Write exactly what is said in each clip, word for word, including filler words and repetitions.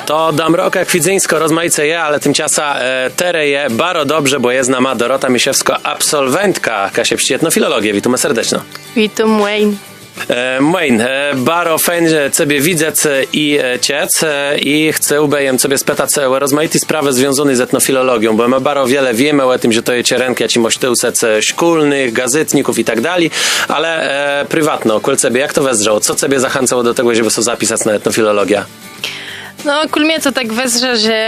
To Damroka Kwidzyńskô rozmajice je, ale timczasã terô je baro dobrze, bò je z nama Dorota Miszewskô, absolwentka Kaszëbsczi Etnofilologie. Witómë serdeczno. Witóm, mòjn. Mòjn, baro fejn, że cebie widzec i czëc. I chcôłbë jem cebie spëtac ò rozmajité sprawë związóné z etnofilologią, bò më baro wiele wiémë ò tim, że to je czerënk, jaczi mô sztôłcëc szkólnëch, gazétników i tak dali. Ale priwatno, kòl cebie, jak to wëzdrzało? Co cebie zachãcało do tegò, żebë sã zapisac na etnofilologiã? No, kòl mie to tak wëzdrza, że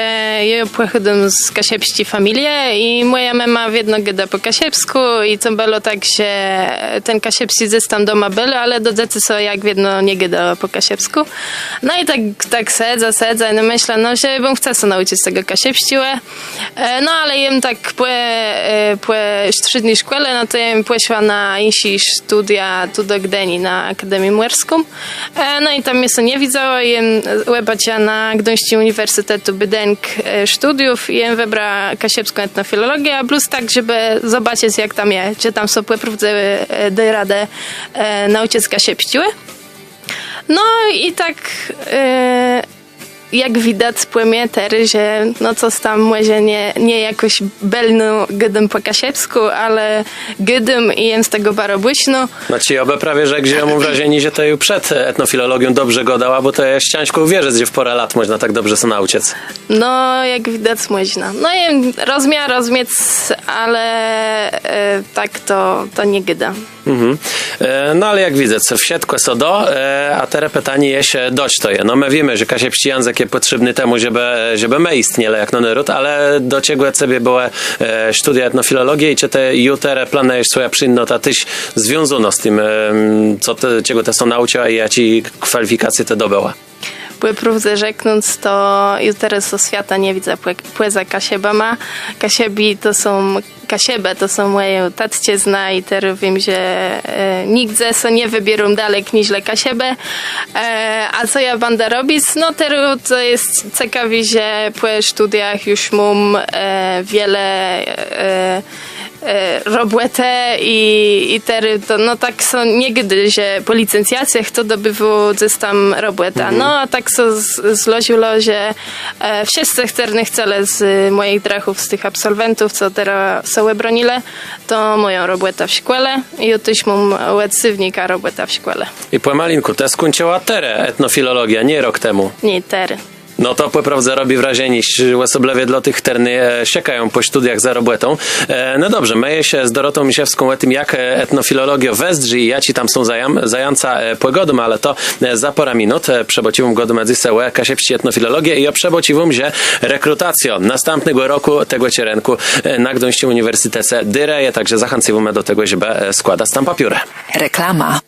jô pòchòdzã z kaszëbsczi familie i mòja mëma wiedno gôda pò kaszëbskù i to bëło tak, że ten kaszëbsczi dzes tam doma béł, ale do dzecë sã jak wiedno nie gôda pò kaszëbskù. No i tak, tak sedzã, sedzã, no mëszlã, no, że bëm chca sã naùczëc tegò kaszëbsczégò. No ale jem tak pò, pò strzédny szkòle, no to jem pòszła na jinszi sztudia tu do Gdini, na Akademiã Mòrską. No i tam mie sã nie widzało, jem òbaczëła na Gduńsczim Ùniwersytece Bédënk sztudiów i jem wëbrała kaszëbską etnofilologiã, plus tak, żebë zobaczëc, jak tam je, czë tam sã pò prôwdze dô radã naùczëc kaszëbsczégò. No i tak jak widac pò mie terô, że no cos tam mòże nie, nie jakòs bëlno gôdóm pò kaszëbskù, ale gôdóm i jem z tegò baro bùsznô. Znaczi, jô bë prawie rzekł, że jô móm wrażenié, że të ju przed etnofilologią dobrze gôdała, bò to je cãżkò ùwierzëc, że w pôrã lat mòżna tak dobrze sã naùczëc. No, jak widac, mòżna. No jem rozmia rozmiec, ale tak to, to nie gôdóm. No ale jak widzec, wszëtkò sã dô. A terô pitanié jesz, do czegò to je? No më wiémë, że kaszëbsczi jãzëk je pòtrzébny temù, żebë, żebë më jistnielë jakno nôród, ale do czegò cebie bëłë sztudia etnofilologie i czë të ju terô planëjesz swòjã przińdnotã téż związóną z tim, co të, czegò të sã naùczëła i jaczé kwalifikacje të dobëła? Pò prôwdze rzeknąc, to jô terô swiata nie widzã pòza Kaszëbama. Kaszëbi to są, Kaszëbë to są mòja tatczëzna i terô wiém, że nigdze sã nie wëbiéróm dalek niżle Kaszëbë. A co jô bãdã robic? No terô to je cekawé, że pò sztudiach ju móm wiele robòtë i terô to, no tak sã nie gôdô, że pò licencjacjach to dobiwô dzes tam robòtã. No a tak sã złożëło, że wszëtcë, chtërny chcelë z mòjich drëchów, z tëch absolwentów, co terô sã òbronilë, to mają robòtã w szkòle i jô téż móm òd séwnika robòtã w szkòle. I pòmalinkù, të skùńczëła terô etnofilologiã, nié rok temù? Nié, terô. No to pò prôwdze robi wrażenié, òsoblëwie dlô tëch, chtërny szëkają pò sztudiach za robòtą. No dobrze, më jesz z Dorotą Miszewską ò tim, jak etnofilologiô wëzdrzi i jaczé tam są zajãca, pògôdómë, ale to za pôrã minut. Przëbôcziwóm, gôdómë dzysô ò kaszëbsczi etnofilologii i jô przëbôcziwóm, że rekrutacjô nastãpnégò rokù tegò czerënkù na Gduńsczim Ùniwersytece dérëje, tak że zachãcywómë do tegò, żebë składac tam papiórë. Reklama.